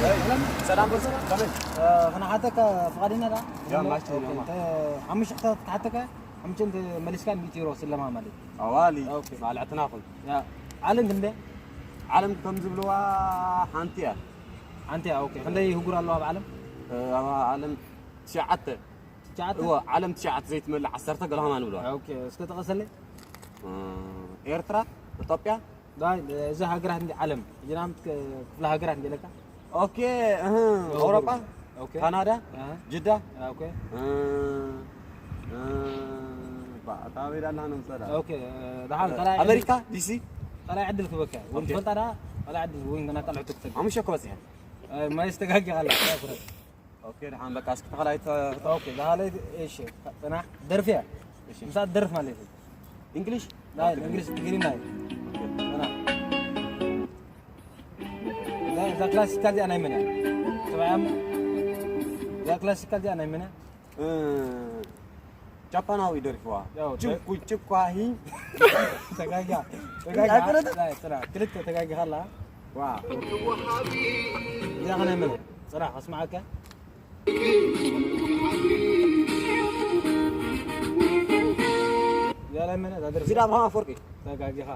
ሰላም በል፣ ሰላም። ከመይ? ከነሓተካ ፍቓድና ዳ ያ፣ ማሽቶ፣ ኦኬ፣ ያ፣ ማ- እንተ ሓሙሽተ ክሕተካ ሓሙሽተ እንተ መሊስካ ሚእቲ ዩሮ ስለማ ማለት እዩ። ኣዋሊ ኦኬ። ማልዕትና ኹን ያ ዓለም ክንደ ዓለም ከም ዝብልዋ ሓንቲ እያ። ሓንቲ እያ። ኦኬ፣ ክንደይ ህጉር ኣለዋ ኣብ ዓለም? ኣብ ዓለም ትሽዓተ ትሽዓተ እዎ፣ ዓለም ትሽዓተ ዘይትመልእ ዓሰርተ ገለ ከማን ይብልዋ። ኦኬ፣ እስከ ተቐሰለይ ኤርትራ፣ ኢትዮጵያ፣ ዳይ እዛ ሃገራት እንዲ ዓለም እዚናም ክፍለ ሃገራት እንዲ ለካ ኦኬ፣ እህ፣ ኣውሮጳ፣ ኦኬ ካናዳ፣ ኣሃ፣ ጅዳ፣ ኦኬ እ፣ እ፣ ባ-፣ ኣታ ኣበይ ዳላ ነው ምሰዳ? ኦኬ። ደሓን ካልኣይ ኣሜሪካ፣ ዲሲ። ካልኣይ ዕድል ክበካ እውን ኦኬ። ትፈልጣ ዳ ካልኣይ ዕድል እውን ገና ካልኦት ክትሰግ ሓሙሽተ እኮ በፂሐ። ማይ ዝተጋጊ ካላ ፍረ ኦኬ፣ ደሓን በቃ እስኪ ተኸላይ ተ-፣ ኦኬ። ዳሃለይ እሺ፣ ጽናሕ ደርፊያ እሺ። ምሳት ደርፍ ማለት እዩ። እንግሊሽ? ናይ እንግሊዝ ትግርኛ እዩ። ጽናሕ ናይ እዛ ክላሲካል እዚኣ ናይ መን እያ? ሰብኣያ እዛ ክላሲካል እዚኣ ናይ መን እያ? እ፣ ጃፓናዊ ደሪፍዋ። ያው፣ ችኩ፣ ችኳሂ። ተጋጊያ ተጋጊያ ኣይኮነትን? ናይ ጽናሕ ክልተ ተጋጊኻ ኣላ። ዋ። እዚኣ ኸ ናይ መን እያ? ጽናሕ ከስምዓካ። እዚኣ ናይ መን እያ? እዛ ደርፊ እዚ ዳ ኣብርሃም ኣፈወርቂ። ተጋጊኻ።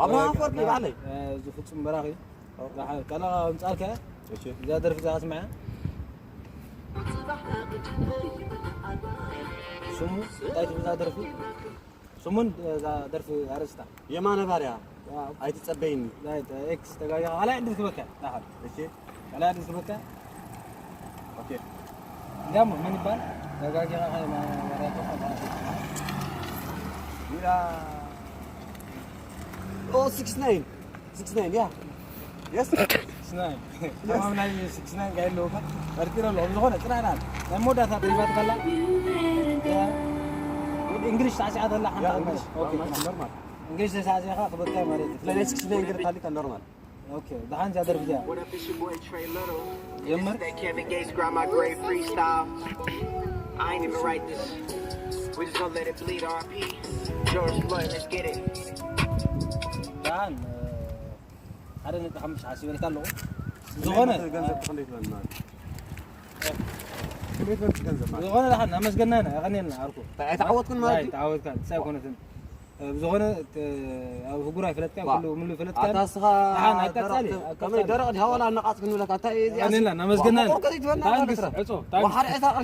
ኣብርሃም ኣፈወርቂ ባዕለይ። እዚ ፍጹም በራኺ። ካልኣ ኣምጻልካ እሺ። እዛ ደርፊ እዛ ስምዓ። ስሙ እንታይ ትብል እዛ ደርፊ? ስሙን እዛ ደርፊ ኣርእስታ። የማነ ባርያ ዋው። ኣይትጸበይኒ። ዛይት ኤክስ ተጋጊኻ። ካልኣይ ዕድል ክበካ። ዳሓር። እሺ። ካልኣይ ዕድል ክበካ። ኦኬ። እንዳሞ መን ይባል? ተጋጊኻ ኸ የማነ ባርያ ተፋ ዊራ ኦ፣ ሲክስ ናይን። ሲክስ ናይን፣ ያ። የስ። ስናይ ተማም ናይ ሲክስ ናይን ጋይ ኣለዎ። ቀርጢሮ ኣለዎ። ዝኾነ ጥራና ናይ መወዳእታ ተሪፋት ከላ እንግሊሽ ሳዕሲዓት ኣላ ሓንቲ ያ፣ ሓንቲ። እንግሊሽ። ኦኬ። ኖርማል። እንግሊሽ ተሳዕሲኻ ክበካ ማለት እዩ። ናይ ሲክስ ናይን ገለ ታሊካ ኖርማል። ኦኬ። ደሓን እዛ ደርፊ እዚኣ What up, it's your boy Trey Little. ጀምር። This that Kevin Gates grind, my great freestyle. I ain't even write this. We just gonna let it bleed, R P. George Floyd, let's get it. ደሓን ሓደ ነጥቢ ሓሙሽተ ሓሲበልካ ኣለኹ። ዝኾነ ገንዘብ ክንደይ ትበልና? ክንደይ ትበልጽ ገንዘብ ማለት? ዝኾነ ደሓን ኣመስገና ኢና፣ የቐንየልና ዓርኩ። ኣይተዓወትኩን ማለት እዩ? ተዓወትካ፣ ንሳ ኣይኮነትን። ብዝኾነ ተ-፣ ኣብ ህጉር ኣይፈለጥካ፣ ዋ። ኩሉ ምሉ ይፈለጥካ። ኣታ እስኻ ደሓን፣ ኣብ ደረቕ ቀጻሊ፣ ተ-፣ ኣብ ከመይ ቀጻሊ። ደረቕ ድሃወላ ኣነቓጽ ክንብለካ፣ እንታይ እዚኣ የቐንየልና፣ ሲ-፣ ነመስገና ዋ፣ ኢና። ቆርቆር ዘይትበልና ታንክስ፣ ማለት ነው። ዕጾ፣ ታንክስ። ወሓደ ዕጣ